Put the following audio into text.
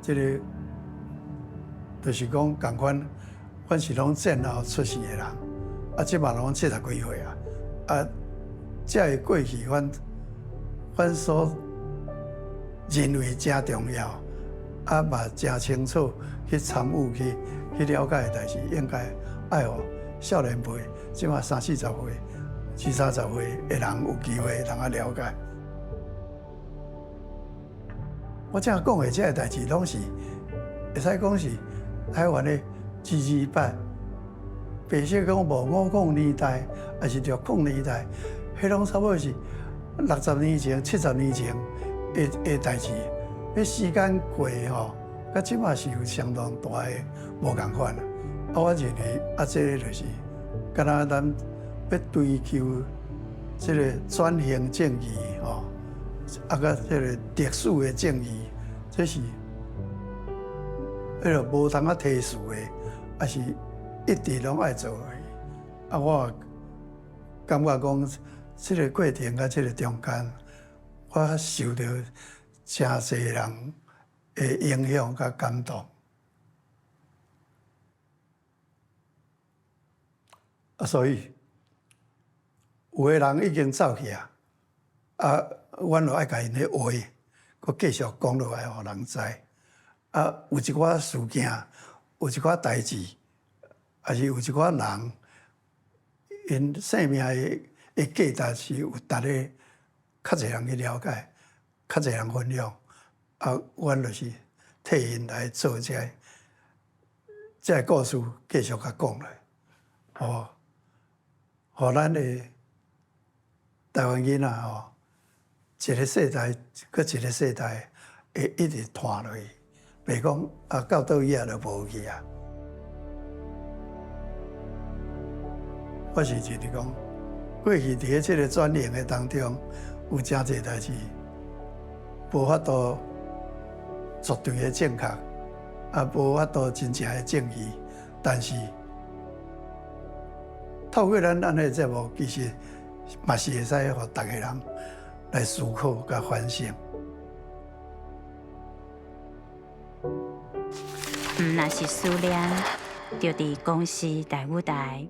這个就是講仝款，阮是攏戰後出世的人，啊，這馬攏70幾歲啊，啊，這个過去，阮所認為誠重要，啊嘛誠清楚去參與去了解的代誌，應該愛予少年輩，這馬三四十歲、二三十歲的人有機會通啊了解。我這講的這个代誌，攏是會使講是台灣的228，白說講無50年代，抑是60年代，彼攏差不多是60年前、70年前的代誌。彼時間過吼，佮這馬是有相當大的無仝款。啊，我認為啊，這个就是敢若咱欲追求這个轉型正義吼，啊，佮這个歷史的正義，這是彼个無通啊推辭的，抑是一直攏愛做的。啊，我感覺講，這个過程佮這个中間，我受著誠濟人的影響佮感動。啊，所以有的人已經走去啊，啊，阮就愛共𪜶的話，閣繼續講落來，予人知。啊，有一寡事件，有一寡代誌，抑是有一寡人，𪜶生命的價值是有值得較濟人去了解，較濟人分享。啊，阮就是替𪜶來做這个這个故事，繼續共講落，予予咱的台灣囡仔吼，一个世代閣一个世代會一直傳落去，袂講啊到倒尾仔就無去啊。我是認為講，過去佇咧這个轉型的當中，有誠濟代誌無法度絕對的正確，啊，無法度真正的正義，但是透過咱按呢節目，其實嘛是會使予逐个人來思考佮反省。毋若是思念，就佇公視大舞台。